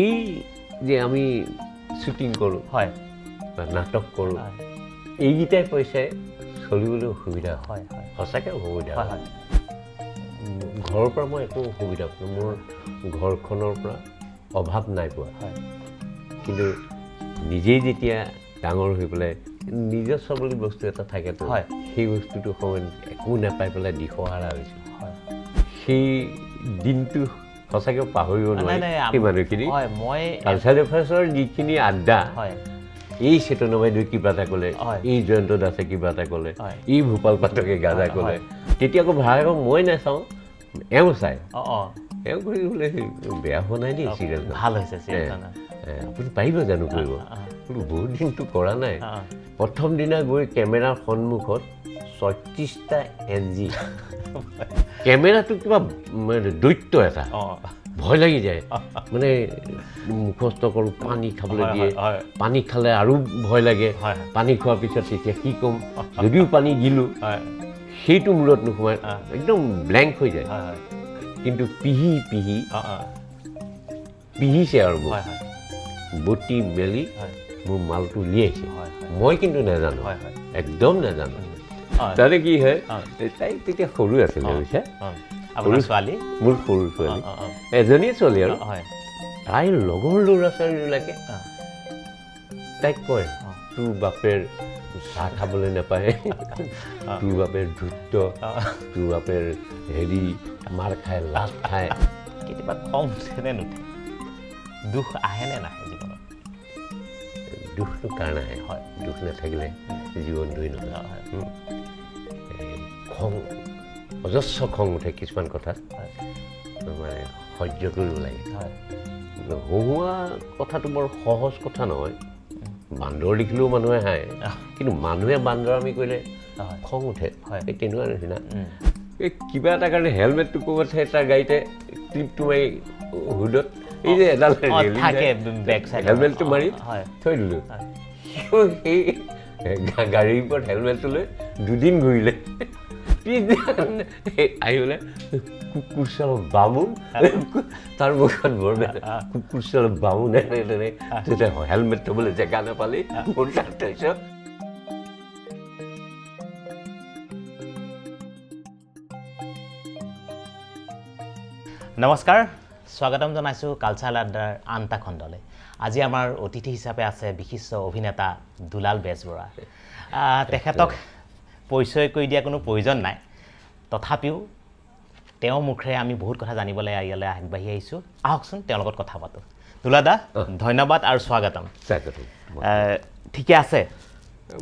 এই যে আমি শ্বুটিং কৰোঁ বা নাটক কৰোঁ, এইকেইটাই পইচাই চলিবলৈ অসুবিধা হয়, সঁচাকৈ অসুবিধা হয়। ঘৰৰ পৰা মই একো অসুবিধা পোৱা, মোৰ ঘৰখনৰ পৰা অভাৱ নাই পোৱা, কিন্তু নিজেই যেতিয়া ডাঙৰ হৈ পেলাই নিজস্ব বুলি বস্তু এটা থাকেতো, সেই বস্তুটো সময়ত একো নাপাই পেলাই দিশহাৰা হৈছিল। সেই দিনটো সঁচাকৈ পাহৰিব নোৱাৰি সেই মানুহখিনি। কালচাৰেল এফেয়াৰ্ছৰ যিখিনি আড্ডা, এই চেতনা বাইদেৱে কিবা এটা ক'লে, এই জয়ন্ত দাসে কিবা এটা ক'লে, এই ভূপাল পাঠকে গাজা ক'লে, তেতিয়া আকৌ ভাড়া মই নাচাওঁ, এওঁ চায়। এওঁ কৰি বোলে বেয়া হোৱা নাই দেই চিৰিয়েলখন, ভাল হৈছে, আপুনি পাৰিব জানো কৰিব? বোলো বহুত দিনটো কৰা নাই। প্ৰথম দিনা গৈ কেমেৰাৰ সন্মুখত 36টা এন জি, কেমেৰাটো কিবা মানে দৈত্য এটা, ভয় লাগি যায়। মানে মুখস্থ কৰোঁ, পানী খাবলৈ দিয়ে, পানী খালে আৰু ভয় লাগে, পানী খোৱাৰ পিছত তেতিয়া কি ক'ম, যদিও পানী গিলোঁ সেইটো মূৰত নোসোমায়, একদম ব্লেংক হৈ যায়। কিন্তু পিহি পিহি পিহিছে আৰু মোক বটি মেলি মোৰ মালটো উলিয়াইছে। মই কিন্তু নাজানো, একদম নাজানো। তাতে কি হয়, তাই তেতিয়া সৰু আছিলে, বুজিছা, ছোৱালী, মোৰ সৰু ছোৱালী, এজনীয়ে ছোৱালী, আৰু তাইৰ লগৰ ল'ৰা ছোৱালীবিলাকে তাইক কয়, তোৰ বাপেৰ চাহ খাবলৈ নাপায়, তোৰ বাপেৰ ধূৰ্ত, তোৰ বাপেৰ হেৰি মাৰ খায়, লাজ খায়। কেতিয়াবা খং উঠে নে নুঠে, দুখ আহে নে নাহে জীৱনত? দুখটো কাৰ নাহে, দুখ নাথাকিলে জীৱনটোৱেই নহয়। খং, অজস্ৰ খং উঠে কিছুমান কথাত, মানে সহ্য কৰিব লাগে। হহুৱা কথাটো বৰ সহজ কথা নহয়। বান্দৰ দেখিলেও মানুহে হাঁহে, কিন্তু মানুহে বান্দৰামি কৰিলে খং উঠে, এই তেনেকুৱা নিচিনা। এই কিবা এটা কাৰণে হেলমেটটো ক'ৰবাত তাৰ গাড়ীতে ক্লিপটো মাৰি হুডত এই যে এডাল হেলমেটটো মাৰি থৈ দিলোঁ, সেই গাড়ীৰ ওপৰত হেলমেটটো লৈ দুদিন ঘূৰিলে। পিছদিনা আহি পেলাই কুকুৰ চাল বামুণ, তাৰ মুখত বৰ বেয়া, কুকুৰ চাল বামুণ, তেনে তেতিয়া হেলমেট থ'বলৈ জেগা নাপালি মোৰ তাত থৈছ। নমস্কাৰ, স্বাগতম জনাইছোঁ কালচাৰেল আড্ডাৰ আন এটা খণ্ডলৈ। আজি আমাৰ অতিথি হিচাপে আছে বিশিষ্ট অভিনেতা দুলাল বেজবৰুৱা। তেখেতক পৰিচয় কৰি দিয়া কোনো প্ৰয়োজন নাই, তথাপিও তেওঁৰ মুখেৰে আমি বহুত কথা জানিবলৈ ইয়ালৈ আগবাঢ়ি আহিছোঁ। আহকচোন তেওঁৰ লগত কথা পাতোঁ। দুলাল দা, ধন্যবাদ আৰু স্বাগতম। স্বাগতম। ঠিকে আছে?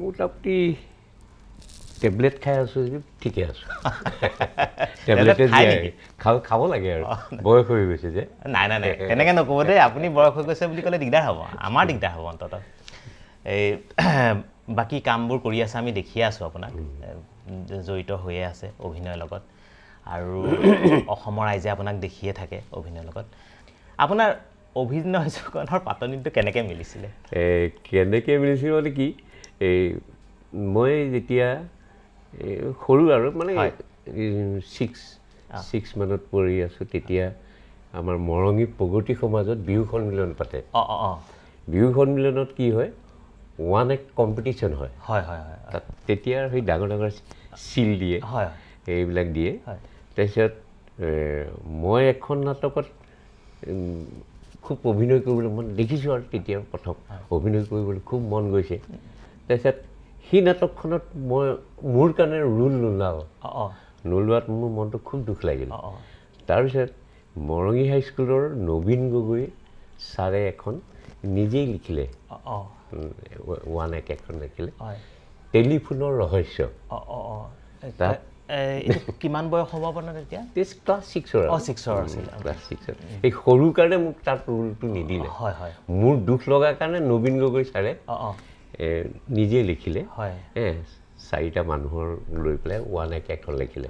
মোটামুটি টেবলেট খাই আছোঁ, ঠিকে আছোঁ। টেবলেটে খাব লাগে আৰু, বয়স হৈ গৈছে যে। নাই নাই নাই, তেনেকৈ নক'ব দেই, আপুনি বয়স হৈ গৈছে বুলি ক'লে দিগদাৰ হ'ব, আমাৰ দিগদাৰ হ'ব অন্ততঃ। এই বাকী কামবোৰ কৰি আছে, আমি দেখিয়ে আছোঁ আপোনাক জড়িত হৈয়ে আছে অভিনয়ৰ লগত, আৰু অসমৰ ৰাইজে আপোনাক দেখিয়ে থাকে অভিনয়ৰ লগত। আপোনাৰ অভিনয় জগতৰ পাতনিটো কেনেকৈ মিলিছিলে? কেনেকৈ মিলিছিলে মানে কি, এই মই যেতিয়া সৰু আৰু মানে ছিক্স মানত পঢ়ি আছোঁ, তেতিয়া আমাৰ মৰঙী প্ৰগতি সমাজত বিহু সন্মিলন পাতে। বিহু সন্মিলনত কি হয়, ওৱান এক কম্পিটিশ্যন হয়। তাত তেতিয়া সেই ডাঙৰ ডাঙৰ চিল দিয়ে, এইবিলাক দিয়ে। তাৰপিছত মই এখন নাটকত খুব অভিনয় কৰিবলৈ মন দেখিছোঁ, আৰু তেতিয়া প্ৰথম অভিনয় কৰিবলৈ খুব মন গৈছে। তাৰপিছত সেই নাটকখনত মই মোৰ কাৰণে ৰোল নোলাল, নোলোৱাত মোৰ মনটো খুব দুখ লাগিল। তাৰপিছত মৰঙী হাইস্কুলৰ নবীন গগৈ ছাৰে এখন নিজেই লিখিলে, ওৱান এক এখন লিখিলে, টেলিফোনৰ ৰহস্য। তাত কিমান বয়স হ'ব আপোনাৰ তেতিয়া? ক্লাছ ছিক্সৰ। ছিক্সৰ আছিল, ক্লাছ ছিক্সত। এই সৰু কাৰণে মোক তাত ৰোলটো নিদিলে। মোৰ দুখ লগাৰ কাৰণে নবীন গগৈ ছাৰে নিজে লিখিলে, চাৰিটা মানুহৰ লৈ পেলাই ওৱান এক এখন লিখিলে।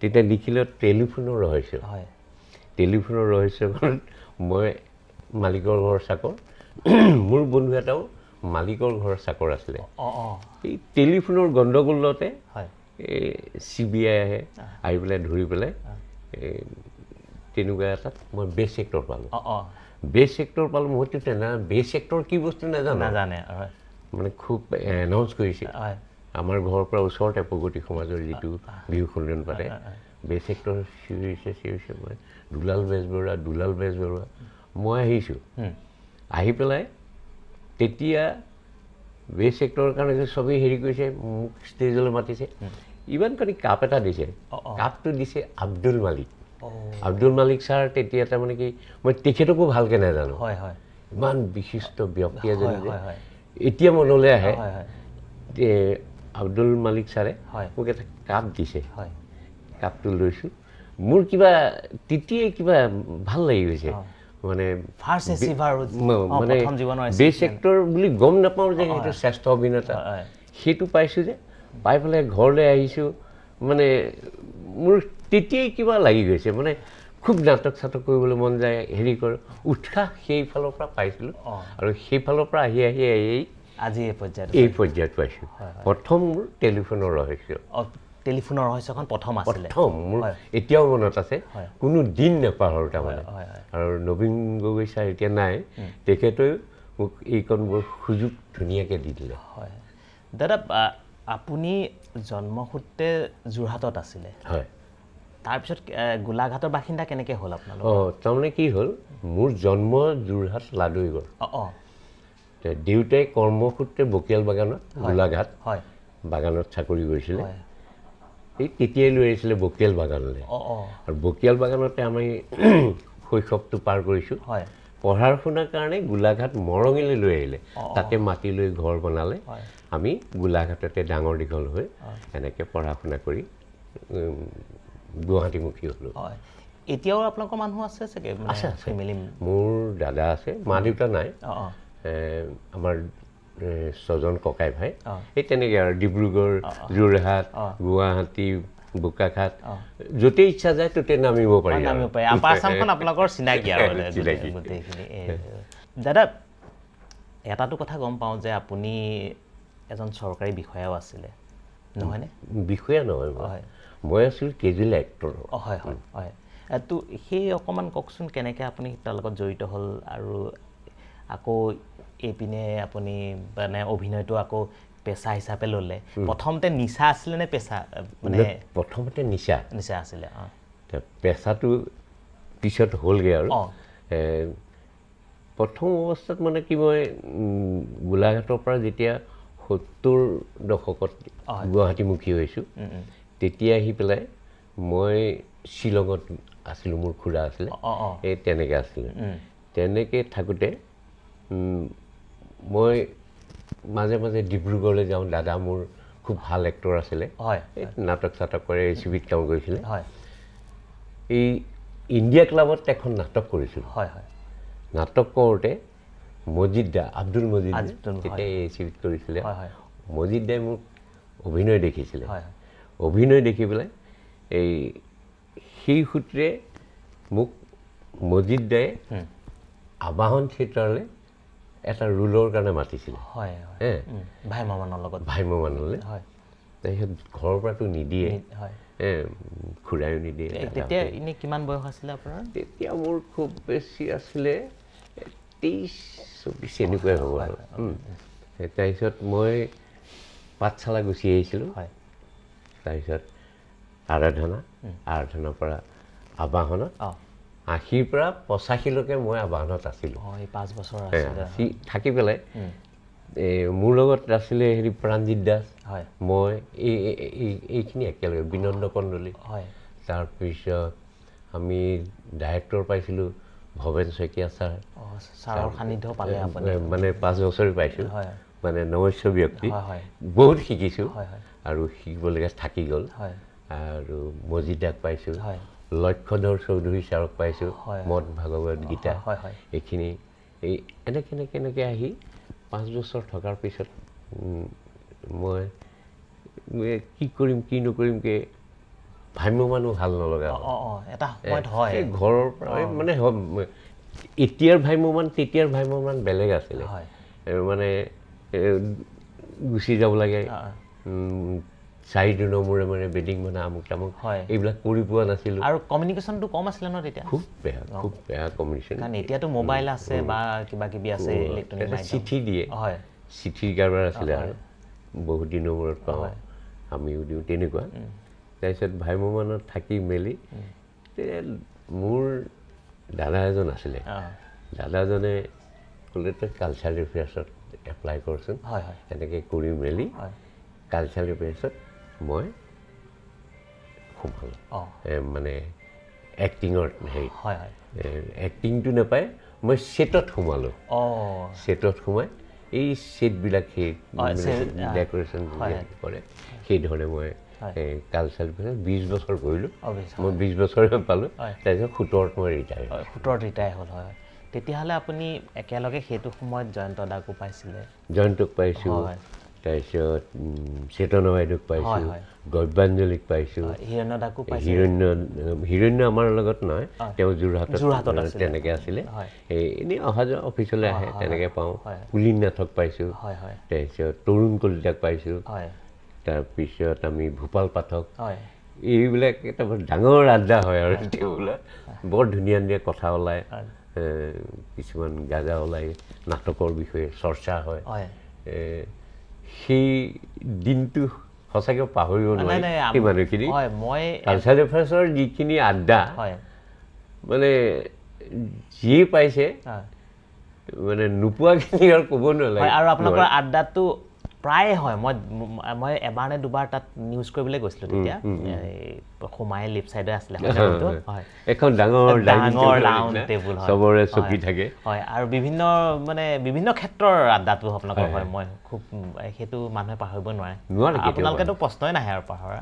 তেতিয়া লিখিলে টেলিফোনৰ ৰহস্য। টেলিফোনৰ ৰহস্যখনত মই মালিকৰ ঘৰৰ চাকৰ, মোৰ বন্ধু এটাও মালিকৰ ঘৰৰ চাকৰ আছিলে। এই টেলিফোনৰ গণ্ডগোলতে এই চি বি আই আহে, আহি পেলাই ধৰি পেলাই এই তেনেকুৱা এটাত মই বেষ্ট এক্টৰ পালোঁ। অঁ অঁ বেষ্ট এক্টৰ পালোঁ, মইতো তেনে বেষ্ট এক্টৰ কি বস্তু নাজানো। নাজানে, হয়। মানে খুব এনাউন্স কৰিছে। আমাৰ ঘৰৰ পৰা ওচৰতে প্ৰগতি সমাজৰ যিটো বিহু সন্মিলন পাতে, বেষ্ট এক্টৰ চিঞৰিছে চিঞৰিছে, মই দুলাল বেজবৰুৱা, দুলাল বেজবৰুৱা। মই আহিছোঁ, আহি পেলাই তেতিয়া বেষ্ট এক্টৰৰ কাৰণে চবেই হেৰি কৰিছে, মোক ষ্টেজলৈ মাতিছে। ইমানকণি কাপ এটা দিছে, কাপটো দিছে আব্দুল মালিক। আব্দুল মালিক ছাৰ তেতিয়া তাৰমানে কি, মই তেখেতকো ভালকৈ নাজানো। হয় হয় ইমান বিশিষ্ট ব্যক্তি এজন যে হয় হয় এতিয়া মনলৈ আহে। হয় হয় আব্দুল মালিক ছাৰে মোক এটা কাপ দিছে, কাপটো লৈছোঁ, মোৰ কিবা তেতিয়াই কিবা ভাল লাগি গৈছে। মানে ফাৰ্ষ্ট এচিভাৰ, মানে প্ৰথম জীৱনৰ বেষ্ট এক্টৰ বুলি গম নাপাওঁ যে সেইটো শ্ৰেষ্ঠ অভিনেতা, সেইটো পাইছোঁ যে, পাই পেলাই ঘৰলৈ আহিছোঁ, মানে মোৰ তেতিয়াই কিবা লাগি গৈছে। মানে খুব নাটক চাটক কৰিবলৈ মন যায়, হেৰি কৰোঁ, উৎসাহ সেইফালৰ পৰা পাইছিলোঁ। আৰু সেইফালৰ পৰা আহি আহি আহি আজি এই পৰ্যায়ত, এই পৰ্যায়ত পাইছোঁ। প্ৰথম মোৰ টেলিফোনৰ ৰহস্য। টেলিফোনৰ ৰহস্যখন প্ৰথম আছিলে। প্ৰথম মোৰ এতিয়াও মনত আছে, কোনো দিন নাপাহৰোঁ তাৰমানে। আৰু নবীন গগৈ ছাৰ এতিয়া নাই, তেখেতেও মোক এইকণ বৰ সুযোগ ধুনীয়াকৈ দি দিলে। হয় দাদা, আপুনি জন্মসূত্ৰে যোৰহাটত আছিলে। হয়। তাৰপিছত গোলাঘাটৰ বাসিন্দা কেনেকৈ হ'ল আপোনালোক? অঁ, তাৰমানে কি হ'ল, মোৰ জন্ম যোৰহাট লাদৈগড়। অঁ অঁ দেউতাই কৰ্মসূত্ৰে বকিয়াল বাগানত, গোলাঘাট হয় বাগানত চাকৰি কৰিছিলে। এই তেতিয়াই লৈ আহিছিলে বকিয়াল বাগানলৈ। অঁ অঁ আৰু বকিয়াল বাগানতে আমি শৈশৱটো পাৰ কৰিছোঁ। হয়। পঢ়াৰ শুনাৰ কাৰণে গোলাঘাট মৰঙিলৈ লৈ আহিলে, তাতে মাটি লৈ ঘৰ বনালে। আমি গোলাঘাটতে ডাঙৰ দীঘল হৈ এনেকৈ পঢ়া শুনা কৰি গুৱাহাটীমুখী হ'লোঁ। হয়। এতিয়াও আপোনালোকৰ মানুহ আছে চাগে? আছে, আছে। ফেমিলি? মোৰ দাদা আছে, মা দেউতা নাই। অঁ অঁ আমাৰ ছজন ককাই ভাই। অঁ। এই তেনেকৈ আৰু ডিব্ৰুগড়, যোৰহাট, গুৱাহাটী, বোকাখাট, য'তেই ইচ্ছা যায় ত'তে নামিব পাৰি। নামিব পাৰি। আপাৰ আছামখন আপোনালোকৰ চিনাকি আৰু চিনাকি। গোটেইখিনি। দাদা, এটাটো কথা গম পাওঁ যে আপুনি এজন চৰকাৰী বিষয়াও আছিলে, নহয়নে? বিষয়া নহয়, হয়। মই আছিলোঁ কেজুৱেল এক্টৰ। অঁ, হয় হয় হয়। তো সেই অকণমান কওকচোন, কেনেকৈ আপুনি তাৰ লগত জড়িত হ'ল আৰু আকৌ এইপিনে আপুনি মানে অভিনয়টো আকৌ পেচা হিচাপে ল'লে। প্ৰথমতে নিচা আছিলে নে পেচা? মানে প্ৰথমতে নিচা। নিচা আছিলে, অঁ। পেচাটো পিছত হ'লগৈ আৰু। অঁ। প্ৰথম অৱস্থাত মানে কি, মই গোলাঘাটৰ পৰা যেতিয়া 70 দশকত গুৱাহাটীমুখী হৈছোঁ, তেতিয়া আহি পেলাই মই শ্বিলঙত আছিলোঁ, মোৰ খুৰা আছিলে, অঁ অঁ এই তেনেকৈ আছিলে। তেনেকৈ থাকোঁতে মই মাজে মাজে ডিব্ৰুগড়লৈ যাওঁ। দাদা মোৰ খুব ভাল এক্টৰ আছিলে, হয়। এই নাটক চাটক কৰে, এ চি বিত কাম কৰিছিলে। হয়। এই ইণ্ডিয়া ক্লাবত এখন নাটক কৰিছিলোঁ। হয় হয়। নাটক কৰোঁতে মজিদ দা, আব্দুল মজিদ, আব্দুল, হয়। তেতিয়া এ চি বিত কৰিছিলে। হয় হয়। মজিদ দাই মোক অভিনয় দেখিছিলে। হয় হয়। অভিনয় দেখি পেলাই এই সেই সূত্ৰে মোক মজিদ দাই আবাহন থিয়েটাৰলৈ এটা ৰোলৰ কাৰণে মাতিছিলে। হয় হয়। হে? ভাই মামানৰ লগত। ভাই মামানলৈ। হয়। তাৰপিছত ঘৰৰ পৰাতো নিদিয়ে, হয়। খুৰায়ো নিদিয়ে। তেতিয়া এনেই কিমান বয়স আছিলে আপোনাৰ? তেতিয়া মোৰ খুব বেছি আছিলে 23-24 এনেকুৱাই হ'ব আৰু। তাৰপিছত মই পাঠশালা গুচি আহিছিলোঁ। হয়। তাৰপিছত আৰাধনা, আৰাধনাৰ পৰা আবাহনত, অঁ। 80ৰ পৰা 85লৈকে মই আবাহনত আছিলোঁ। অঁ, এই 5 বছৰ আছিলে। থাকি পেলাই এই মোৰ লগত আছিলে হেৰি প্ৰাণজিৎ দাস, হয়। মই এইখিনি একেলগে, বিনন্দ কন্দলি। হয়। তাৰপিছত আমি ডাইৰেক্টৰ পাইছিলোঁ ভৱেন শইকীয়া ছাৰ। অঁ, ছাৰৰ সান্নিধ্য পালে আপুনি? মানে 5 বছৰে পাইছোঁ। হয়। মানে নমস্য ব্যক্তি, হয় হয়। বহুত শিকিছোঁ হয় হয়। আৰু শিকিবলগীয়া থাকি গ'ল। হয়। আৰু মজিদাক পাইছোঁ, হয়। লক্ষ্যধৰ চৌধুৰী ছাৰক পাইছোঁ, হয়। মদ ভাগৱত গীতা, হয় হয়। এইখিনি এই এনেকৈ এনেকৈ এনেকৈ আহি 5 বছৰ থকাৰ পিছত মই কি কৰিম কি নকৰিমকৈ ভ্ৰাম্যমানো ভাল নলগা হ'ল। অঁ অঁ, এটা সময়ত হয়। এই ঘৰৰ পৰা মানে এতিয়াৰ ভ্ৰাম্যমান তেতিয়াৰ ভ্ৰাম্যমান বেলেগ আছিলে। হয়। মানে গুচি যাব লাগে, 4 দিনৰ মূৰে মূৰে বেডিং বনা, আমুক তামুক, এইবিলাক কৰি পোৱা নাছিলোঁ। আৰু কমিউনিকেশ্যনটো কম আছিলে ন তেতিয়া? খুব বেয়া, খুব বেয়া কমিউনিকেশ্যন। কাৰণ এতিয়াতো মোবাইল আছে বা কিবা কিবি আছে, ইলেক্ট্ৰনিক। চিঠি দিয়ে। চিঠিৰ কাৰবাৰ আছিলে আৰু বহুত দিনৰ মূৰত পাওঁ, আমিও দিওঁ তেনেকুৱা। তাৰপিছত ভ্ৰাম্যমানত থাকি মেলি তেতিয়া মোৰ দাদা এজন আছিলে। দাদাজনে ক'লে, তই কালচাৰেল এফেয়াৰ্ছত এপ্লাই কৰচোন। হয় হয় তেনেকৈ কৰি মেলি কালচাৰেল এফেয়াৰ্ছত মই সোমালোঁ। মানে এক্টিঙৰ হেৰিত। হয় হয় এক্টিংটো নাপায় মই ছেটত সোমালোঁ। ছেটত সোমাই এই ছেটবিলাক, সেই ডেক'ৰেশ্যন কৰে, সেইধৰণে মই কালচাৰেল এফেয়াৰ্ছত 20 বছৰ কৰিলোঁ। 20। মই 20 বছৰে পালোঁ। তাৰপিছত 17ত মই ৰিটায়াৰ। 17ত ৰিটায়াৰ হ'ল, হয়। তেতিয়াহ'লে আপুনি একেলগে সেইটো সময়ত জয়ন্ত দাকো পাইছিলে? জয়ন্তক পাইছোঁ। তাৰপিছত চেতনা বাইদেউক পাইছোঁ, গব্যাঞ্জলিক পাইছোঁ। হিৰণ্য দাকো পাইছিলে? হিৰণ্য, হিৰণ্য আমাৰ লগত নহয়, তেওঁ যোৰহাটত। যোৰহাটত আছিলে। তেনেকৈ আছিলে। এই এনেই অহা যোৱা, অফিচলৈ আহে, তেনেকৈ পাওঁ। পুলিন নাথক পাইছোঁ। হয় হয় তাৰপিছত তৰুণ কলিতাক পাইছোঁ। তাৰপিছত আমি ভূপাল পাঠক, এইবিলাক এটা বৰ ডাঙৰ আড্ডা হয় আৰু টেবুলত বৰ ধুনীয়া ধুনীয়া কথা ওলায়, কিছুমান গাজা ওলায়, নাটকৰ বিষয়ে চৰ্চা হয়। সেই দিনটো সঁচাকৈ পাহৰিব নাই। নোৱাৰি। নাই। সেই মানুহখিনি, হয়, মই কালচাৰেল এফেয়াৰ্ছৰ যিখিনি আড্ডা, মানে যিয়ে পাইছে, মানে নোপোৱাখিনি আৰু ক'ব নালাগে। হয়, আৰু আপোনালোকৰ আড্ডাটো প্ৰায়ে হয়। মই মই এবাৰ নে দুবাৰ তাত নিউজ কৰিবলৈ গৈছিলোঁ তেতিয়া। এই সোমাই লেফ্ট চাইডে আছিলে, হয়। এখন ডাঙৰ ডাইনিং ডাঙৰ টেবুলৰ ৰাউণ্ড নিচিনা, টেবুল, হয়। চবৰে চকী থাকে। হয়, আৰু বিভিন্ন, মানে বিভিন্ন ক্ষেত্ৰৰ আড্ডাটো আপোনালোকৰ হয়। মই খুব সেইটো মানুহে পাহৰিব নোৱাৰে। নোৱাৰে কেতিয়াও। আপোনালোকেতো প্ৰশ্নই নাহে আৰু পাহৰা।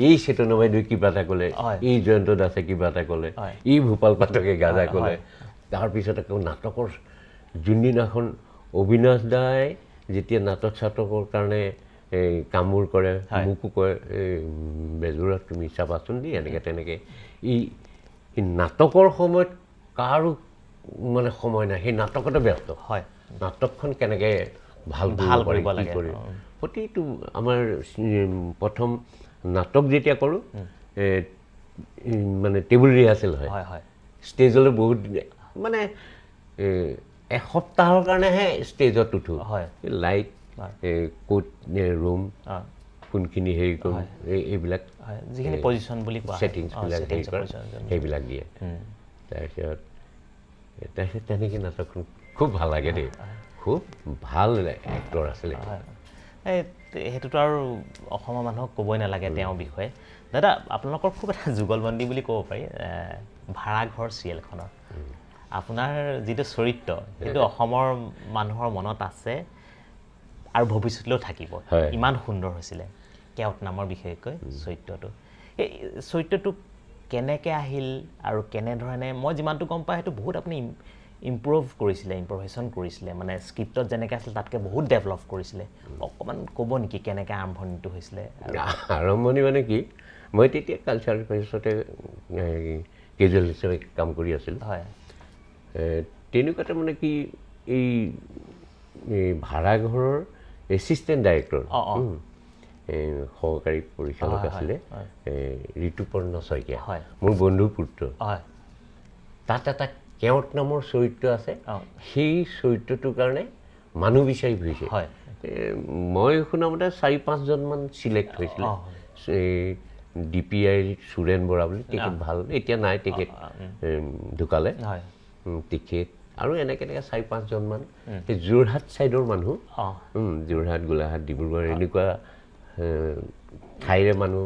এই চেতনা বাইদেৱে কিবা এটা ক'লে, এই জয়ন্ত দাসে কিবা এটা ক'লে, এই ভূপাল পাঠকে গাজা ক'লে। তাৰপিছত আকৌ নাটকৰ যোনদিনাখন অবিনাশ দাই যেতিয়া নাটক চাটকৰ কাৰণে এই কামবোৰ কৰে, মোকো কয়, এই বেজবৰুৱা, তুমি চাবাচোন দেই, এনেকৈ তেনেকৈ। এই এই নাটকৰ সময়ত কাৰো মানে সময় নাই, সেই নাটকতে ব্যস্ত। নাটকখন কেনেকৈ ভাল ভাল কৰিব পাৰি, কৰিব কি লাগে, কৰি প্ৰতিটো আমাৰ প্ৰথম নাটক যেতিয়া কৰোঁ, মানে টেবুল ৰিহাৰ্চেল হয়। হয় হয় ষ্টেজলৈ বহুত মানে এসপ্তাহৰ কাৰণেহে ষ্টেজত উঠোঁ। লাইট ক'ত, ৰুম কোনখিনি হেৰি কৰোঁ, এইবিলাক হয়, যিখিনি পজিশ্যন বুলি কোৱা হয়। ছেটিংছবিলাক হেৰি settings ৰ কৰে, position। সেইবিলাক দিয়ে। তাৰপিছত তাৰপিছত তেনেকৈ নাটকখন খুব ভাল লাগে দেই। খুব ভাল এক্টৰ আছিলে। হয়, এই সেইটোতো আৰু অসমৰ মানুহক ক'বই নালাগে তেওঁৰ বিষয়ে। দাদা, আপোনালোকৰ খুব এটা যুগলবন্দী বুলি ক'ব পাৰি ভাড়াঘৰ চিৰিয়েলখনৰ। আপোনাৰ যিটো চৰিত্ৰ, সেইটো অসমৰ মানুহৰ মনত আছে আৰু ভৱিষ্যতলৈও থাকিব। ইমান সুন্দৰ হৈছিলে কেওট নামৰ বিশেষকৈ চৰিত্ৰটো। এই চৰিত্ৰটো কেনেকৈ আহিল আৰু কেনেধৰণে, মই যিমানটো গম পাওঁ, সেইটো বহুত আপুনি ইম্প্ৰুভ কৰিছিলে, ইম্প্ৰভাইজেশ্যন কৰিছিলে, মানে স্ক্ৰিপ্টত যেনেকৈ আছিলে তাতকৈ বহুত ডেভেলপ কৰিছিলে। অকণমান ক'ব নেকি কেনেকৈ আৰম্ভণিটো হৈছিলে? আৰম্ভণি মানে কি, মই তেতিয়া কালচাৰেল পৰিষদতে কেজুৱেল হিচাপে কাম কৰি আছিলোঁ। তেনেকুৱাতে মানে কি, এই এই ভাড়াঘৰৰ এছিষ্টেণ্ট ডাইৰেক্টৰ, অঁ, অঁ। এই সহকাৰী পৰিচালক আছিলে এই ঋতুপৰ্ণ শইকীয়া, মোৰ বন্ধুৰ পুত্ৰ। তাত এটা কেওট নামৰ চৰিত্ৰ আছে। সেই চৰিত্ৰটোৰ কাৰণে মানুহ বিচাৰি ফুৰিছে। মই শুনামতে চাৰি পাঁচজনমান চিলেক্ট হৈছিলে। এই ডি পি আইৰ সুৰেণ বৰা বুলি, তেখেত ভাল, এতিয়া নাই, তেখেত ঢুকালে। তেখেত আৰু এনেকৈ এনেকৈ চাৰি পাঁচজনমান সেই যোৰহাট ছাইডৰ মানুহ, যোৰহাট, গোলাঘাট, ডিব্ৰুগড় এনেকুৱা ঠাইৰে মানুহ।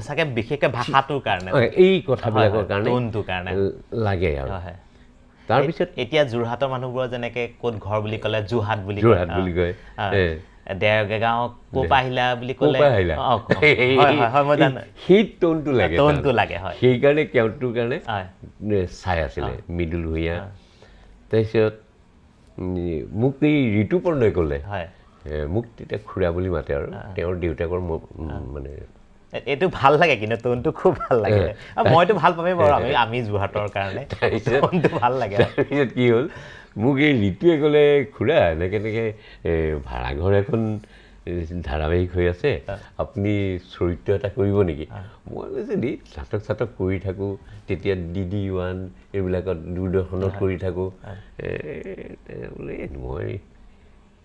চাগে বিশেষকৈ ভাষাটোৰ কাৰণে। এই কথাবিলাকৰ কাৰণে টোনটোৰ কাৰণে লাগে আৰু হয় হয় তাৰপিছত এতিয়া যোৰহাটৰ মানুহবোৰৰ যেনেকে ক'ত ঘৰ বুলি ক'লে যোৰহাট বুলি কয়। যোৰহাট বুলি কয়। দেৰগাঁও ক'ৰ পৰা আহিলা বুলি ক'ৰ ক'লে পৰা আহিলা? হয় হয় হয়, মই জানো। সেই টোনটো লাগে। টোনটো লাগে, হয়। সেইকাৰণে কেওটটোৰ কাৰণে চাই আছিলে মৃদুল ভূঞা। তাৰপিছত মোক এই ঋতুপৰ্ণই ক'লে, মোক তেতিয়া খুৰা বুলি মাতে আৰু তেওঁৰ দেউতাকৰ মানে এইটো ভাল লাগে, কিন্তু টোনটো খুব ভাল লাগে। আৰু মইতো ভাল পামেই বাৰু, আমি আমি যোৰহাটৰ কাৰণে তাৰপিছত টোনটো ভাল লাগে। তাৰপিছত কি হ'ল, মোক এই ঋতুৱে ক'লে, খুৰা, এনেকৈ এনেকৈ ভাড়াঘৰ এখন ধাৰাবাহিক হৈ আছে, আপুনি চৰিত্ৰ এটা কৰিব নেকি? মই কৈছোঁ দি নাটক চাটক কৰি থাকোঁ, তেতিয়া DD 1 এইবিলাকত দূৰদৰ্শনত কৰি থাকোঁ। বোলে মই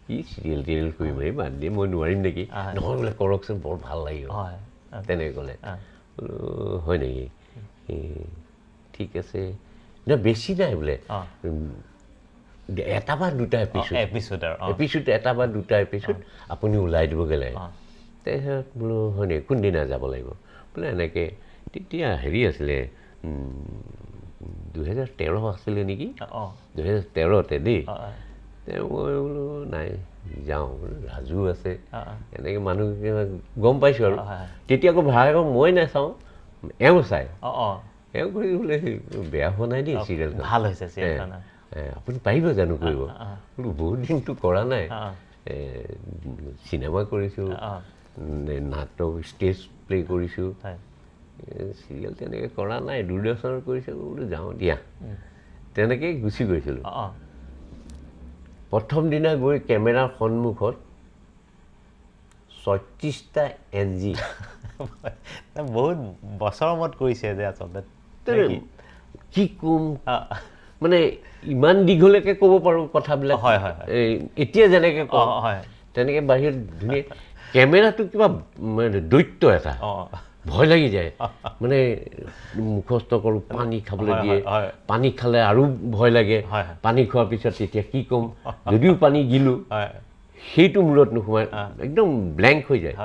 কি চিৰিয়েল টিৰিয়েল কৰিম, এই বাদ দিয়ে মই নোৱাৰিম নেকি? নহয় বোলে কৰকচোন, বৰ ভাল লাগিব, তেনেকৈ ক'লে। বোলো হয় নেকি, ঠিক আছে। না বেছি নাই বোলে, এটা বা দুটা এপিছোড, এপিছোড এটা বা দুটা এপিছোড আপুনি ওলাই দিবগৈ লাগে। তাৰপিছত বোলো হয় নেকি, কোনদিনা যাব লাগিব? বোলে এনেকৈ। তেতিয়া হেৰি আছিলে, 2013 আছিলে নেকি, 2013তে দেই। মই বোলো নাই যাওঁ, বোলো ৰাজু আছে, এনেকৈ মানুহ গম পাইছোঁ আৰু। তেতিয়া আকৌ ভাড়া মই নাচাওঁ, এওঁ চায়। এওঁ কৰি বোলে বেয়া হোৱা নাই দেই চিৰিয়েলখন, ভাল হৈছে, আপুনি পাৰিব জানো কৰিব? বোলো বহুত দিনটো কৰা নাই, চিনেমা কৰিছোঁ, নাটক ষ্টেজ প্লে কৰিছোঁ, চিৰিয়েল তেনেকৈ কৰা নাই, দূৰদৰ্শনত কৰিছোঁ, বোলো যাওঁ দিয়া। তেনেকেই গুচি গৈছিলোঁ। প্ৰথম দিনা গৈ কেমেৰাৰ সন্মুখত 36টা NG। বহুত বছৰৰ মূৰত কৰিছে যে আচলতে, কি ক'ম মানে ইমান দীঘলীয়াকৈ ক'ব পাৰোঁ কথাবিলাক। হয় হয়, এতিয়া যেনেকৈ কওঁ তেনেকৈ বাহিৰত ধুনীয়া কেমেৰাটো কিবা মানে দৈত্য এটা, ভয় লাগি যায়। মানে মুখস্থ কৰোঁ, পানী খাবলৈ দিয়ে, পানী খালে আৰু ভয় লাগে। পানী খোৱাৰ পিছত তেতিয়া কি ক'ম, যদিও পানী গিলোঁ সেইটো মূৰত নোসোমায়, একদম ব্লেংক হৈ যায়।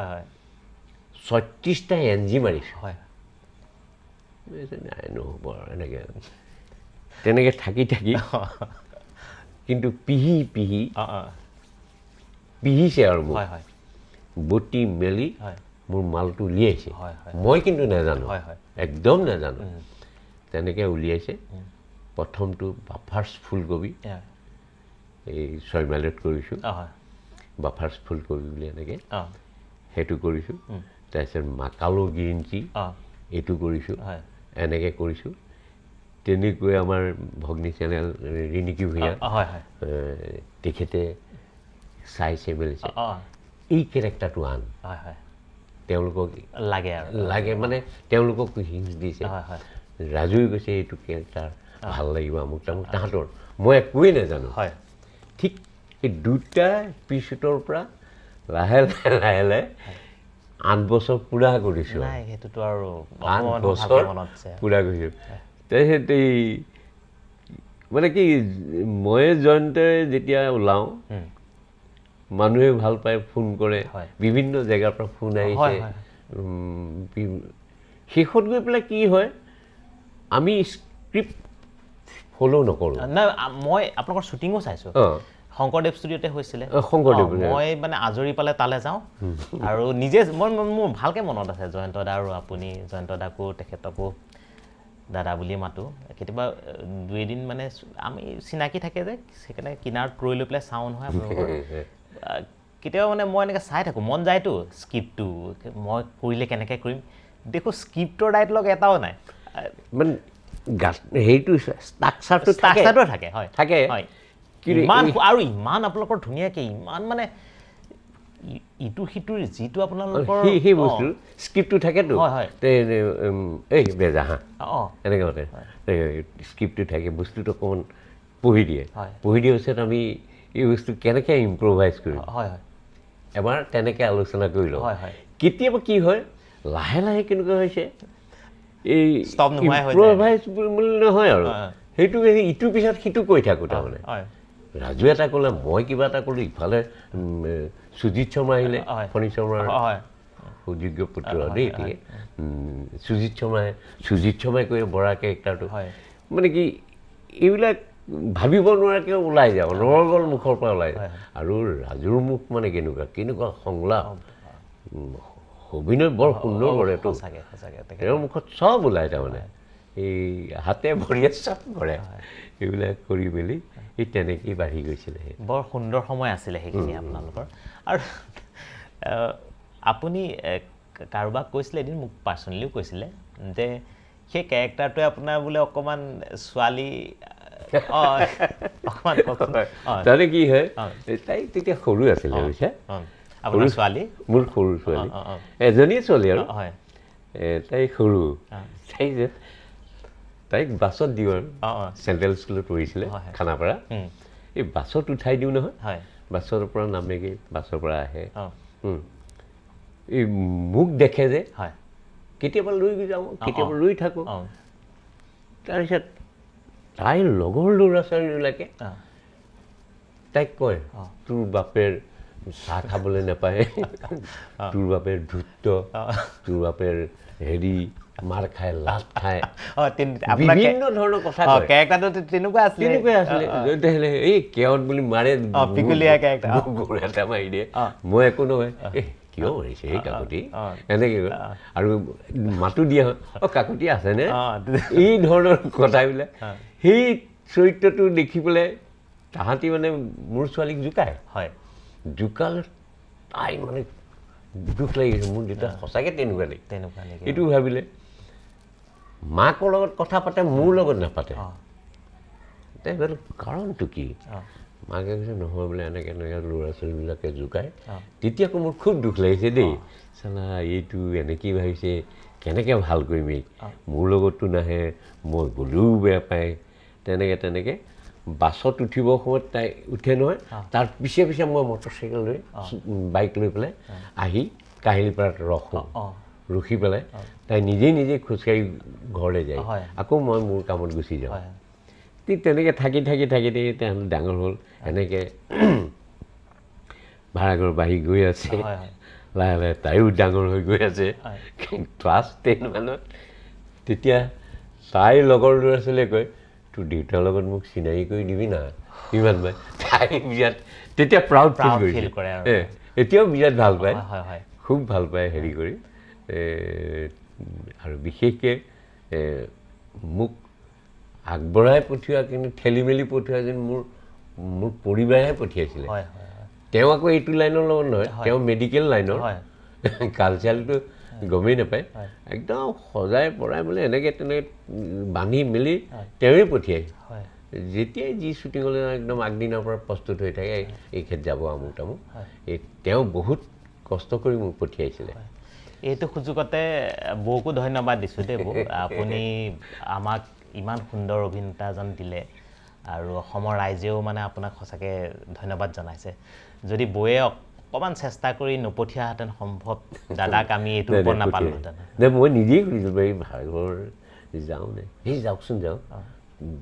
36টা NG মাৰিছোঁ। নাই নহ'ব আৰু, এনেকৈ তেনেকৈ থাকি থাকি কিন্তু পিহি পিহি পিহিছে আৰু মোক বটি মেলি মোৰ মালটো উলিয়াইছে। মই কিন্তু নাজানো, একদম নাজানো। তেনেকৈ উলিয়াইছে। প্ৰথমটো বাফাৰ্চ ফুলকবি, এই ছয়মাইলত কৰিছোঁ, বাফাৰ্চ ফুলকবি বুলি এনেকৈ সেইটো কৰিছোঁ। তাৰপিছত মাকালো গ্ৰীণ টি এইটো কৰিছোঁ, এনেকৈ কৰিছোঁ। তেনেকৈ আমাৰ ভগ্নী চেনেল ৰিণিকী ভূঞা, তেখেতে চাইছে মেলিছে, এই কেৰেক্টাৰটো আন, তেওঁলোকক লাগে আৰু লাগে, মানে তেওঁলোকক হিংস দিছে। ৰাজুৱে কৈছে এইটো কেৰেক্টাৰ ভাল লাগিব আমুক তামুক, তাহাঁতৰ মই একোৱেই নাজানো। ঠিক এই দুটা পিছুটৰ পৰা লাহে লাহে লাহে লাহে 8 বছৰ পূৰা কৰিছোঁ। সেইটোতো আৰু 8 বছৰ পূৰা কৰিছোঁ। তাৰপিছত এই মানে কি, ময়ে জয়ন্তই যেতিয়া ওলাওঁ মানুহে ভাল পায়, ফোন কৰে, বিভিন্ন জেগাৰ পৰা ফোন আহিছে। শেষত গৈ পেলাই কি হয়, আমি স্ক্ৰিপ্ট ফ'ল' নকৰোঁ। নাই, মই আপোনালোকৰ শ্বুটিঙো চাইছোঁ, শংকৰদেৱ ষ্টুডিঅ'তে হৈছিলে। শংকৰদেৱ, মই মানে আজৰি পালে তালৈ যাওঁ আৰু নিজে মই মোৰ ভালকৈ মনত আছে জয়ন্ত দা আৰু আপুনি, জয়ন্ত দাকো তেখেতকো দাদা বুলিয়ে মাতোঁ। কেতিয়াবা দুই এদিন মানে আমি চিনাকি থাকে যে, সেইকাৰণে কিনাৰত ৰৈ লৈ পেলাই চাওঁ নহয় আপোনালোকৰ। কেতিয়াবা মানে মই এনেকৈ চাই থাকোঁ, মন যায়তো স্ক্ৰিপ্টটো মই কৰিলে কেনেকৈ কৰিম, দেখোঁ স্ক্ৰিপ্টৰ ডাইলগ এটাও নাই। মানে সেইটো ষ্ট্ৰাকচাৰটো থাকে, হয় থাকে, হয়। ইমান আৰু ইমান আপোনালোকৰ ধুনীয়াকৈ ইমান মানে ইটো সিটোৰ যিটো আপোনালোকৰ সেই বস্তু স্ক্ৰিপ্টটো থাকেতো, এই বেজা হা এনেকৈ মাতে, স্ক্ৰিপ্টটো থাকে, বস্তুটো অকণমান পঢ়ি দিয়ে, পঢ়ি দিয়াৰ পিছত আমি এই বস্তু কেনেকৈ ইম্প্ৰভাইজ কৰিম, এবাৰ তেনেকৈ আলোচনা কৰি লওঁ। কেতিয়াবা কি হয়, লাহে লাহে কেনেকুৱা হৈছে, এই ইম্প্ৰভাইজ বুলি নহয় আৰু, সেইটো ইটোৰ পিছত সিটো কৈ থাকোঁ। তাৰমানে ৰাজু এটা ক'লে, মই কিবা এটা ক'লোঁ, ইফালে সুজিত শৰ্মা আহিলে, ফণী শৰ্মাৰ সুযোগ্য পুত্ৰ দেই, ঠিক, সুজিত শৰ্মাই কৈ বৰা কেৰেক্টাৰটো, মানে কি এইবিলাক ভাবিব নোৱাৰাকৈ ওলাই যাওঁ, নৰগল মুখৰ পৰা ওলাই যায়। আৰু ৰাজুৰ মুখ মানে কেনেকুৱা কেনেকুৱা সংলাপ, অভিনয় বৰ সুন্দৰ কৰেতো, তেওঁৰ মুখত চব ওলায়, তাৰমানে এই হাতে ভৰিয়ে চব কৰে, এইবিলাক কৰি মেলি এই তেনেকেই বাঢ়ি গৈছিলে। বৰ সুন্দৰ সময় আছিলে সেইখিনি আপোনালোকৰ। আৰু আপুনি কাৰোবাক কৈছিলে এদিন, মোক পাৰ্চনেলিও কৈছিলে যে সেই কেৰেক্টাৰটোৱে আপোনাৰ বোলে অকণমান ছোৱালী অকণমান। তাৰমানে কি হয়, তাই তেতিয়া সৰু আছিলে বুজিছা, আপোনাৰ ছোৱালী? মোৰ সৰু ছোৱালী, এজনীয়ে ছোৱালী আৰু তাই সৰু। তাইক বাছত দিওঁ আৰু, চেণ্ট্ৰেল স্কুলত পঢ়িছিলে খানাপাৰা। এই বাছত উঠাই দিওঁ নহয়, বাছৰ পৰা নামেগৈ, বাছৰ পৰা আহে। এই মোক দেখে যে, কেতিয়াবা লৈ যাওঁ, কেতিয়াবা লৈ থাকোঁ। তাৰপিছত তাইৰ লগৰ ল'ৰা ছোৱালীবিলাকে তাইক কয়, তোৰ বাপেৰ চাহ খাবলৈ নাপায়, তোৰ বাপেৰ ধূৰ্ত, তোৰ বাপেৰ হেৰি মাৰ খায়, লাট খায়, বিভিন্ন ধৰণৰ কথা কয়। তেনেকুৱা আছিলে। এই কেৱত বুলি মাৰে, গৰু এটা মাৰি দিয়ে, মই একো নহয়, এই কিয় মাৰিছে এই কাকতি, এনেকৈ কয়। আৰু মাতো দিয়া হয়, অ' কাকতি আছেনে, এই ধৰণৰ কথাবিলাক। সেই চৰিত্ৰটো দেখি পেলাই তাহাঁতি মানে মোৰ ছোৱালীক জোকায়। হয়, জোকালে তাই মানে দুখ লাগি গৈছে, মোৰ দেউতা সঁচাকৈ তেনেকুৱা নেকি, তেনেকুৱা নেকি এইটো ভাবিলে। মাকৰ লগত কথা পাতে, মোৰ লগত নাপাতে। তাই ভাবিলে কাৰণটো কি? মাকে কৈছে নহয় বোলে এনেকৈ এনেকৈ ল'ৰা ছোৱালীবিলাকে জোকায়। তেতিয়া আকৌ মোৰ খুব দুখ লাগিছে দেই, চালা এইটো এনেকেই ভাবিছে, কেনেকৈ ভাল কৰিম এইক, মোৰ লগততো নাহে, মই গ'লেও বেয়া পায়। তেনেকৈ তেনেকৈ বাছত উঠিবৰ সময়ত তাই উঠে নহয়, তাৰ পিছে পিছে মই মটৰচাইকেল লৈ বাইক লৈ পেলাই আহি কাহিলীপাৰাত ৰখোঁ। ৰখি পেলাই তাই নিজেই নিজে খোজকাঢ়ি ঘৰলৈ যায়, আকৌ মই মোৰ কামত গুচি যাওঁ। ঠিক তেনেকৈ থাকি থাকি থাকি থাকি তেওঁলোক ডাঙৰ হ'ল। এনেকৈ ভাড়াঘৰ বাঢ়ি গৈ আছে, লাহে লাহে তাইও ডাঙৰ হৈ গৈ আছে। ক্লাছ 10 মানত তেতিয়া তাইৰ লগৰ ল'ৰা ছোৱালীয়ে কয়, তোৰ দেউতাৰ লগত মোক চিনাকি কৰি দিবি না, ইমান পায়। তাই বিৰাট তেতিয়া প্ৰাউড ফিল কৰে, এতিয়াও বিৰাট ভাল পায়, খুব ভাল পায় হেৰি কৰি। আৰু বিশেষকৈ মোক আগবঢ়াই পঠিওৱা, কিন্তু ঠেলি মেলি পঠিওৱা যেন মোৰ মোৰ পৰিবাৰেহে পঠিয়াইছিলে। তেওঁ আকৌ এইটো লাইনৰ লগত নহয়, তেওঁ মেডিকেল লাইনৰ, কালচাৰেলটো গমেই নাপায়। একদম সজাই পৰাই মানে এনেকৈ তেনেকৈ বান্ধি মেলি তেওঁৱেই পঠিয়ায়। যেতিয়াই যি শ্বুটিঙলৈ একদম আগদিনাৰ পৰা প্ৰস্তুত হৈ থাকে, এইক্ষেত্ৰত যাব আমুক তামুক। এই তেওঁ বহুত কষ্ট কৰি মোক পঠিয়াইছিলে। এইটো সুযোগতে বৌকো ধন্যবাদ দিছোঁ দেই বৌ, আপুনি আমাক ইমান সুন্দৰ অভিনেতা এজন দিলে আৰু অসমৰ ৰাইজেও মানে আপোনাক সঁচাকৈ ধন্যবাদ জনাইছে। যদি বৌয়ে অকণমান চেষ্টা কৰি নপঠিয়াহেঁতেন সম্ভৱ দাদাক আমি এইটো ওপৰত নাপালোহেঁতেন। নাই, মই নিজেই সুধিছিলোঁ, এই ভাড়াঘৰ যাওঁ নে? সেই যাওকচোন যাওঁ,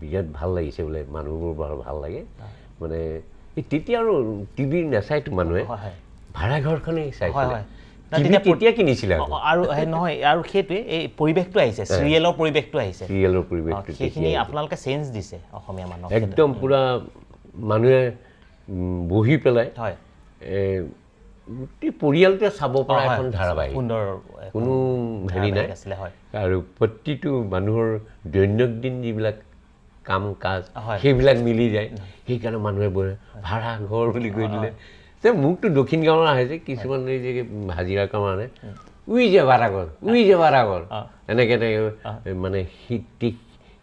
বিৰাট ভাল লাগিছে বোলে, মানুহবোৰ বৰ ভাল লাগে। মানে এই তেতিয়া আৰু টিভি নাচায়তো মানুহে, ভাড়াঘৰখনেই চাইছিলে। তেতিয়া কিনিছিলে আৰু নহয়, আৰু সেইটোৱে এই পৰিৱেশটো আহিছে, চিৰিয়েলৰ পৰিৱেশটো আহিছে, চিৰিয়েলৰ পৰিৱেশটো সেইখিনি আপোনালোকে চেঞ্জ দিছে অসমীয়া মানুহক। একদম পূৰা মানুহে বহি পেলাই গোটেই পৰিয়ালটোৱে চাব পৰা এখন ধাৰাবাহিক, সুন্দৰ, কোনো হেৰি নাই। আৰু প্ৰতিটো মানুহৰ দৈনন্দিন যিবিলাক কাম কাজ সেইবিলাক মিলি যায়, সেইকাৰণে মানুহে বহে ভাড়াঘৰ বুলি কৈ দিলে। যে মোকতো দক্ষিণ গাঁৱৰ আহে যে কিছুমান এই যে হাজিৰা কাম আনে, উই যে ভাড়াঘৰ, উই যে ভাড়াঘৰ, এনেকৈ এনেকৈ মানে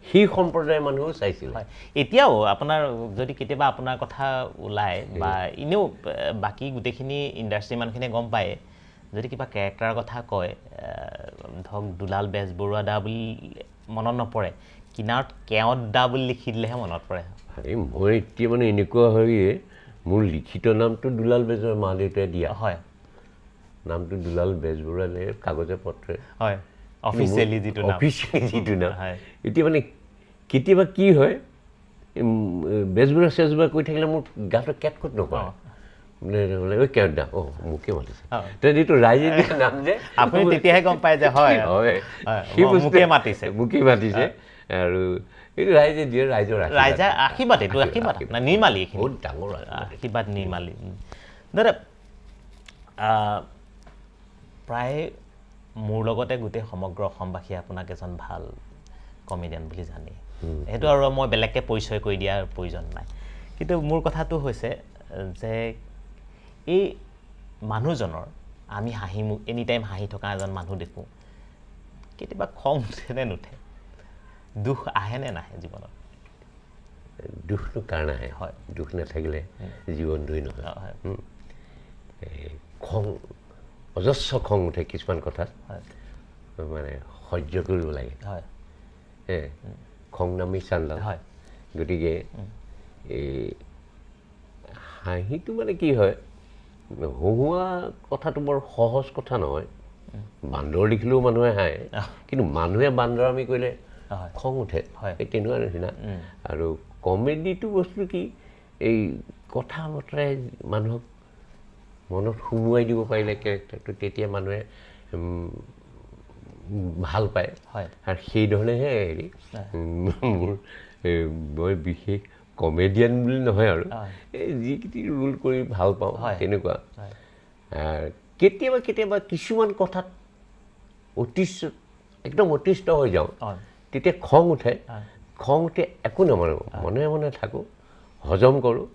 সেই সম্প্ৰদায়ৰ মানুহেও চাইছিলে। এতিয়াও আপোনাৰ যদি কেতিয়াবা আপোনাৰ কথা ওলায় বা এনেও বাকী গোটেইখিনি ইণ্ডাষ্ট্ৰীৰ মানুহখিনিয়ে গম পায়, যদি কিবা কেৰেক্টাৰৰ কথা কয়, ধৰক দুলাল বেজবৰুৱা দা বুলি মনত নপৰে, কিনাৰত কেওঁত দা বুলি লিখি দিলেহে মনত পৰে। আৰে মই এতিয়া মানে এনেকুৱা হয়গৈ, মোৰ লিখিত নামটো দুলাল বেজবৰুৱা মা দেউতাই দিয়া হয়, নামটো দুলাল বেজবৰুৱা কাগজে পত্ৰে হয়, অফিচিয়েলি যিটো নাম, অফিচিয়েলি যিটো নাম। এতিয়া মানে কেতিয়াবা কি হয়, বেজবৰুৱা চেজবৰুৱা কৈ থাকিলে মোৰ গাটো কেটকুট নকৰে, বোলে ঐ কেওঁত দা, অঁ মোকে মাতিছে, যিটো ৰাইজে দিয়া নাম যে আপুনি তেতিয়াহে গম পায় যে হয় হয় মোকে মাতিছে, মোকে মাতিছে। আৰু এইটো ৰাইজে দিয়ে, ৰাইজৰ ৰাইজৰ আশীৰ্বাদ, এইটো আশীৰ্বাদ নিৰ্মালী, বহুত ডাঙৰ আশীৰ্বাদ নিৰ্মালী। দাদা, প্ৰায় মোৰ লগতে গোটেই সমগ্ৰ অসমবাসীয়ে আপোনাক এজন ভাল কমেডিয়ান বুলি জানে, সেইটো আৰু মই বেলেগকৈ পৰিচয় কৰি দিয়াৰ প্ৰয়োজন নাই। কিন্তু মোৰ কথাটো হৈছে যে এই মানুহজনৰ আমি হাঁহি এনি টাইম হাঁহি থকা এজন মানুহ দেখোঁ, কেতিয়াবা খং উঠে নে নুঠে, দুখ আহে নে নাহে জীৱনত? দুখটো কাৰ নাহে, হয়, দুখ নাথাকিলে জীৱনটোৱেই নহয়। খং, অজস্ৰ খং উঠে কিছুমান কথাত, মানে সহ্য কৰিব লাগে। খং নামি চান্দাল। গতিকে এই হাঁহিটো মানে কি হয়, হঁহোৱা কথাটো বৰ সহজ কথা নহয়। বান্দৰ দেখিলেও মানুহে হাঁহে, কিন্তু মানুহে বান্দৰামি কৰিলে খং উঠে, এই তেনেকুৱা নিচিনা। আৰু কমেডিটো বস্তু কি, এই কথা বতৰাই মানুহক মনত সুমুৱাই দিব পাৰিলে কেৰেক্টাৰটো, তেতিয়া মানুহে ভাল পায়। আৰু সেইধৰণেহে হেৰি মোৰ, মই বিশেষ কমেডিয়ান বুলি নহয় আৰু, এই যিকেইটি ৰোল কৰি ভাল পাওঁ তেনেকুৱা। কেতিয়াবা কেতিয়াবা কিছুমান কথাত অতিষ্ঠ, একদম অতিষ্ঠ হৈ যাওঁ, তেতিয়া খং উঠে। খং উঠে একো নামানো, মনে মনে থাকোঁ, হজম কৰোঁ,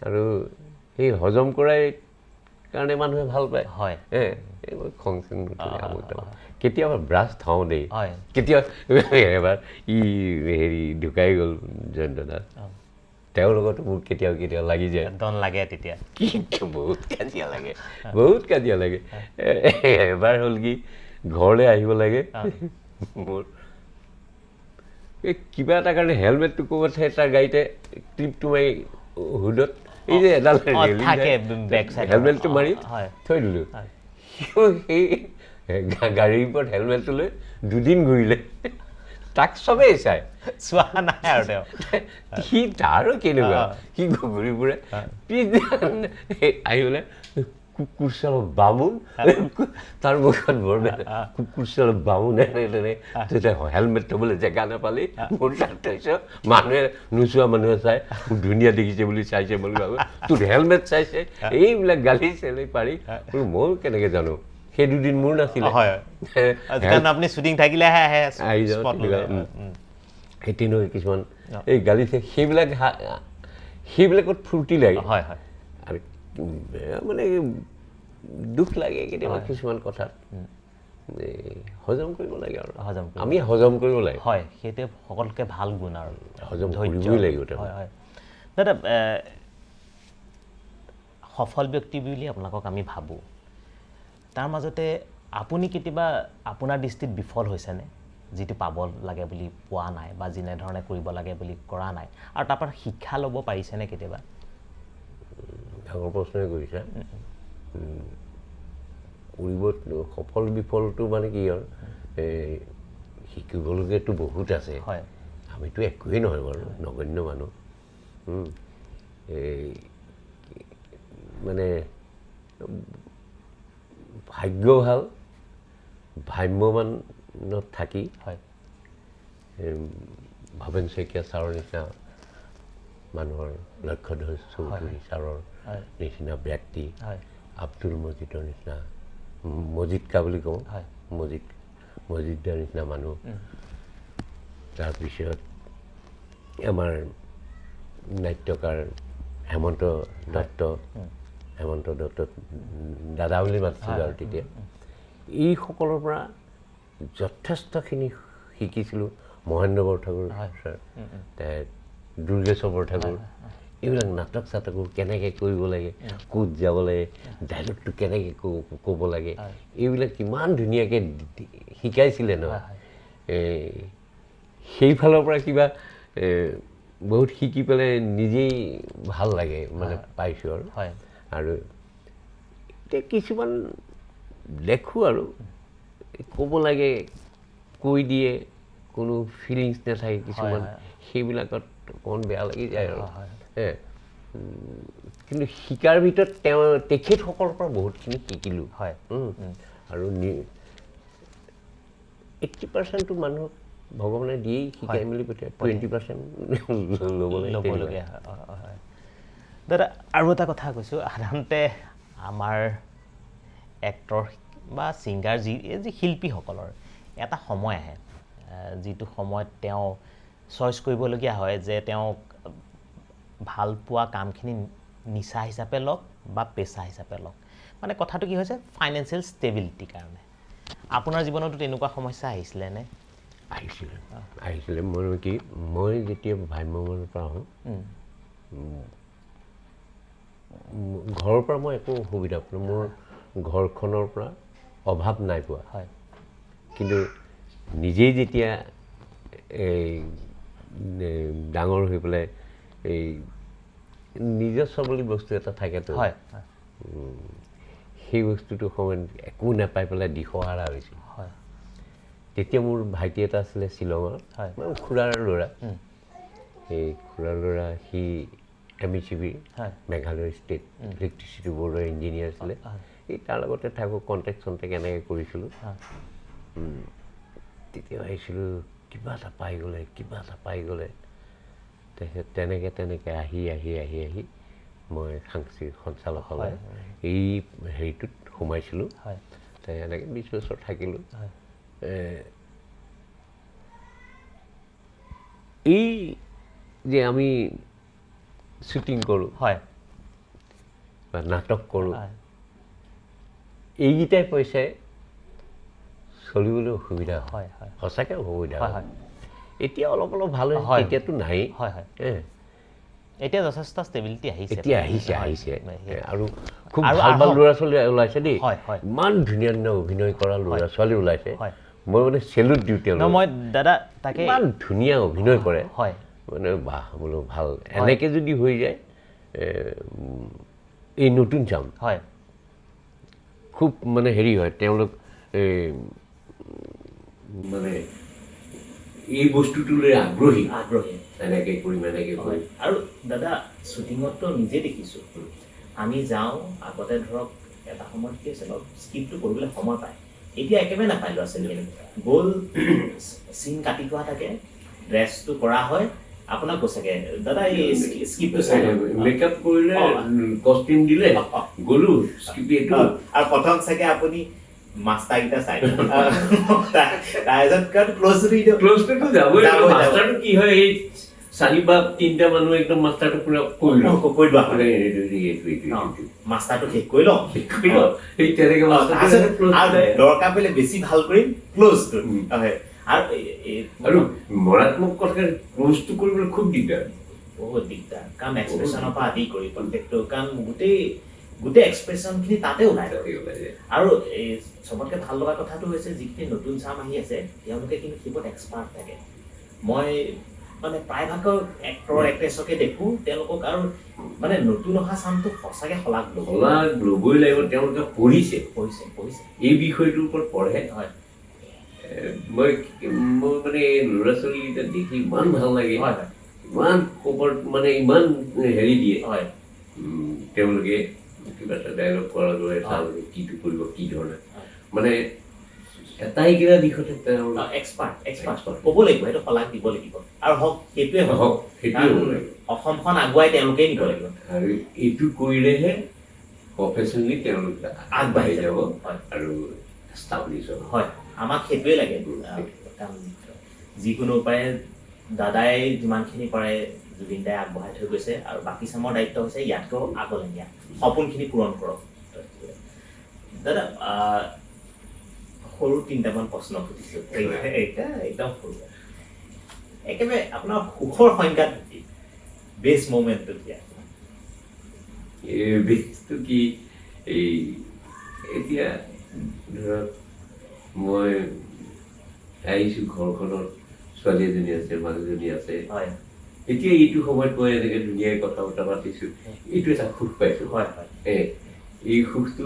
আৰু সেই হজম কৰাই কাৰণে মানুহে ভাল পায়। এই খং চং নুঠে আমুক তামুক। কেতিয়াবা ব্ৰাছ থওঁ দেই, কেতিয়াবা এবাৰ ই হেৰি ঢুকাই গ'ল জয়ন্ত দাস, তেওঁৰ লগতো মোৰ কেতিয়াবা কেতিয়াবা লাগি যায়। দন লাগে তেতিয়া। কিন্তু বহুত কাজিয়া লাগে, বহুত কাজিয়া লাগে। এবাৰ হ'ল কি, ঘৰলৈ আহিব লাগে, মোৰ এই কিবা এটা কাৰণে হেলমেটটো ক'ৰবাত তাৰ গাড়ীতে ক্লিপটো মাৰি হুডত এই যে এডাল থাকে বেক চাইড, হেলমেটটো মাৰি থৈ দিলোঁ। সিও সেই গাড়ীৰ ওপৰত হেলমেটটো লৈ দুদিন ঘূৰিলে, তাক চবেই চায়, চোৱা নাই আৰু তেওঁ। সি তাৰো কেনেকুৱা, সি ঘূৰি ফুৰে। পিছদিনা আহি পেলাই কুকুৰ চাল বামুণ, তাৰ মুখত বৰ বেয়া, কুকুৰ চাল বামুণ, তেনে তেতিয়া হেলমেট থ'বলৈ জেগা নাপালি মোৰ তাত থৈছ, মানুহে নোচোৱা মানুহে চাই ধুনীয়া দেখিছে বুলি চাইছে বুলি ভাবে, তোৰ হেলমেট চাইছে, এইবিলাক গালি চেলি পাৰি। বোলো ময়ো কেনেকৈ জানো, সেই দুদিন মোৰ নাছিলে। কাৰণ আপুনি শ্বুটিং থাকিলেহে আহে, আহি যাওঁ। সেই তেনেকুৱা কিছুমান এই গালি সেইবিলাক সেইবিলাকত ফূৰ্তি লাগে। হয় হয়। আৰু মানে দুখ লাগে কেতিয়াবা কিছুমান কথাত, হজম কৰিব লাগে আৰু। হজম আমি হজম কৰিব লাগে। হয়, সেইটোৱে সকলোতকৈ ভাল গুণ আৰু হজম কৰিবই লাগিব। হয় হয়। দাদা, সফল ব্যক্তি বুলি আপোনালোকক আমি ভাবোঁ, তাৰ মাজতে আপুনি কেতিয়াবা আপোনাৰ দৃষ্টিত বিফল হৈছেনে? যিটো পাব লাগে বুলি পোৱা নাই বা যেনেধৰণে কৰিব লাগে বুলি কৰা নাই, আৰু তাৰপৰা শিক্ষা ল'ব পাৰিছেনে কেতিয়াবা? ডাঙৰ প্ৰশ্নই কৰিছা। কৰিব সফল বিফলটো মানে কি আৰু, এই শিকিবলগীয়াতো বহুত আছে। হয়। আমিতো একোৱেই নহয় বাৰু, নগণ্য মানুহ। এই মানে ভাগ্য ভাল, ভ্ৰাম্যমানত থাকি ভৱেন শইকীয়া ছাৰৰ নিচিনা মানুহৰ, লক্ষ্যধ্বজ চৌধুৰী ছাৰৰ নিচিনা ব্যক্তি, আব্দুল মজিদৰ নিচিনা, মজিদ কা বুলি কওঁ, মজিদদাৰ নিচিনা মানুহ, তাৰপিছত আমাৰ নাট্যকাৰ হেমন্ত দত্ত, হেমন্ত দত্ত দাদা বুলি মাতিছিলোঁ আৰু তেতিয়া, এইসকলৰ পৰা যথেষ্টখিনি শিকিছিলোঁ। মহেন্দ্ৰ বৰঠাকুৰ ছাৰ, দুৰ্গেশ্বৰ বৰঠাকুৰ, এইবিলাক নাটক চাটকো কেনেকৈ কৰিব লাগে, ক'ত যাব লাগে, ডাইলগটো কেনেকৈ ক'ব লাগে, এইবিলাক কিমান ধুনীয়াকৈ শিকাইছিলে নহয়। সেইফালৰ পৰা কিবা বহুত শিকি পেলাই নিজেই ভাল লাগে, মানে পাইছোঁ আৰু। আৰু এতিয়া কিছুমান দেখোঁ আৰু ক'ব লাগে কৈ দিয়ে, কোনো ফিলিংছ নাথাকে কিছুমান, সেইবিলাকত অকণমান বেয়া লাগি যায় আৰু। কিন্তু শিকাৰ ভিতৰত তেখেতসকলৰ পৰা বহুতখিনি শিকিলোঁ। আৰু 80% মানুহক ভগৱানে দিয়েই শিকাই মেলি পঠিয়াই, 20% ল'বলগীয়া হয়। দাদা, আৰু এটা কথা কৈছোঁ, সাধাৰণতে আমাৰ এক্টৰ বা ছিংগাৰ যি শিল্পীসকলৰ এটা সময় আহে, যিটো সময়ত তেওঁ চইচ কৰিবলগীয়া হয় যে তেওঁক ভাল পোৱা কামখিনি নিচা হিচাপে লওক বা পেচা হিচাপে লওক। মানে কথাটো কি হৈছে, ফাইনেন্সিয়েল ষ্টেবিলিটিৰ কাৰণে। আপোনাৰ জীৱনতো তেনেকুৱা সমস্যা আহিছিলে নে? আহিছিলে, আহিছিলে। মই কি, মই যেতিয়া ভ্ৰাম্যমানৰ পৰা আহোঁ, ঘৰৰ পৰা মই একো অসুবিধা পোৱা, মোৰ ঘৰখনৰ পৰা অভাৱ নাই পোৱা। হয়। কিন্তু নিজেই যেতিয়া এই ডাঙৰ হৈ পেলাই এই নিজস্ব বুলি বস্তু এটা থাকেতো, হয়, সেই বস্তুটো সময়ত একো নাপাই পেলাই দিশহাৰা হৈছিল। হয়। তেতিয়া মোৰ ভাইটি এটা আছিলে শ্বিলঙৰ, খুৰাৰ ল'ৰা। সেই খুৰাৰ ল'ৰা সি MECB, Meghalaya state electricity বৰ্ডৰ ইঞ্জিনিয়াৰ আছিলে। এই তাৰ লগতে থাকোঁ, কণ্টেক্ট চণ্টেক্ট এনেকৈ কৰিছিলোঁ। তেতিয়া ভাবিছিলোঁ কিবা এটা পাই গ'লে, কিবা এটা পাই গ'লে। তাৰপিছত তেনেকৈ তেনেকৈ আহি আহি আহি আহি মই সাংস্কৃতিক সঞ্চালকালয় এই হেৰিটোত সোমাইছিলোঁ। এনেকৈ 20 বছৰ থাকিলোঁ। এই যে আমি শ্বুটিং কৰোঁ, হয়, বা নাটক কৰোঁ, এইকেইটাই পইচাই চলিবলৈ অসুবিধা হয়, সঁচাকৈ অসুবিধা হয়। এতিয়া অলপ অলপ ভাল হৈছে, তেতিয়াতো নাই। হয় হয়। এতিয়া যথেষ্ট ষ্টেবিলিটি আহিছে, এতিয়া আহিছে আহিছে আৰু খুব ভাল ভাল ল'ৰা ছোৱালী ওলাইছে দেই, ইমান ধুনীয়া ধুনীয়া অভিনয় কৰা ল'ৰা ছোৱালী ওলাইছে। মই মানে চেলুট দিওঁ তেওঁলোকক। মই দাদা তাকে, ইমান ধুনীয়া অভিনয় কৰে, হয়, মানে বাহ বোলো ভাল। এনেকৈ যদি হৈ যায় এই নতুন চাম, হয়, খুব মানে হেৰি হয় তেওঁলোক, মানে এই বস্তুটোলৈ আগ্ৰহী, আগ্ৰহী, এনেকৈ কৰিম এনেকৈ কৰিম। আৰু দাদা শ্বুটিঙততো নিজে দেখিছোঁ, আমি যাওঁ আগতে ধৰক এটা সময়ত কি হৈছিল, স্ক্ৰিপ্টটো কৰিবলৈ সময় পায়, এতিয়া একেবাৰে নাপায় ল'ৰা ছোৱালীখিনি। গ'ল চিন কাটি থোৱা থাকে, ড্ৰেছটো কৰা হয়, আপোনাক কৈছেগে দাদা এই স্ক্ৰিপ্টটো চাই মেকআপ কৰিলে, কষ্টিউম দিলে, গ'লো স্ক্ৰিপ্ট এইটো। আৰু প্ৰথম চাগে আপুনি মাষ্টাৰকেইটা চাই, তাৰপিছত কাৰণ ক্ল'জটোতো যাবই। মাষ্টাৰটো কি হয়, এই চাৰি বা তিনিটা মানুহ একদম মাষ্টাৰটো পুৰা কৰি লওঁ, কৰি লোৱা, মাষ্টাৰটো শেষ কৰি লওঁ, শেষ কৰি লওঁ, সেই তেনেকৈ দৰকাৰ পৰিলে বেছি ভাল কৰিম ক্ল'জটো। আৰু মৰাত্মক কথা, ক্ল'জটো কৰিবলৈ খুব দিগদাৰ, বহুত দিগদাৰ, কাৰণ এক্সপ্ৰেছনৰ পৰা আদি কৰি প্ৰত্যেকটো, কাৰণ গোটেই গোটেই এক্সপ্ৰেছনখিনি তাতে ওলাই। আৰু এই চবতকৈ ভাল লগা কথাটো হৈছে যিখিনি নতুন চাম আহি আছে তেওঁলোকে কিন্তু সেইবোৰত এক্সপাৰ্ট থাকে। মই মানে প্ৰায়ভাগৰ এক্টৰ এক্ট্ৰেছকে দেখোঁ তেওঁলোকক, আৰু মানে নতুন অহা চামটো সঁচাকৈ শলাগ ল'ব, শলাগ ল'বই লাগিব। তেওঁলোকে পঢ়িছে, পঢ়িছে, পঢ়িছে, এই বিষয়টোৰ ওপৰত পঢ়ে। হয়। মই মই মানে ল'ৰা ছোৱালীকেইটা দেখি ইমান ভাল লাগে, ইমান ক'ৰবাত মানে ইমান হেৰি দিয়ে। হয়। তেওঁলোকে কিবা এটা ডায়লগ কৰাৰ দৰে তেওঁলোকে কিটো কৰিব কি ধৰণে, মানে এটাইকেইটা দিশতে তেওঁলোক এক্সপাৰ্ট, এক্সপাৰ্ট ক'ব লাগিব, সেইটো শলাগ দিব লাগিব। আৰু হওক, সেইটোৱে হওক, সেইটোৱে হ'ব লাগিব, অসমখন আগুৱাই তেওঁলোকেই নিব লাগিব। আৰু এইটো কৰিলেহে প্ৰফেচনেলি তেওঁলোক আগবাঢ়ি যাব আৰু এষ্টাব্লিছ হ'ব। হয়, আমাক সেইটোৱে লাগে। কাৰণ যিকোনো উপায়ে দাদাই যিমানখিনি পাৰে জুবিন দাই আগবঢ়াই থৈ গৈছে, আৰু বাকী চামৰ দায়িত্ব হৈছে ইয়াতকৈও আগলৈ নিয়া, সপোনখিনি পূৰণ কৰক। দাদা সৰু তিনিটামান প্ৰশ্ন সুধিছোঁ, একদম সৰু, একেবাৰে আপোনাৰ সুখৰ সংজ্ঞাটো কি, বেষ্ট মমেণ্টটো কি? এই বেষ্টটো কি, এই এতিয়া ধৰক মই আহিছোঁ, ঘৰখনত ছোৱালী এজনী আছে, মানুহজনী আছে। এতিয়া এইটো সময়ত মই এনেকৈ ধুনীয়াকৈ কথা বতৰা পাতিছোঁ, এইটো এটা সুখ পাইছোঁ। হয় হয়। এই সুখটো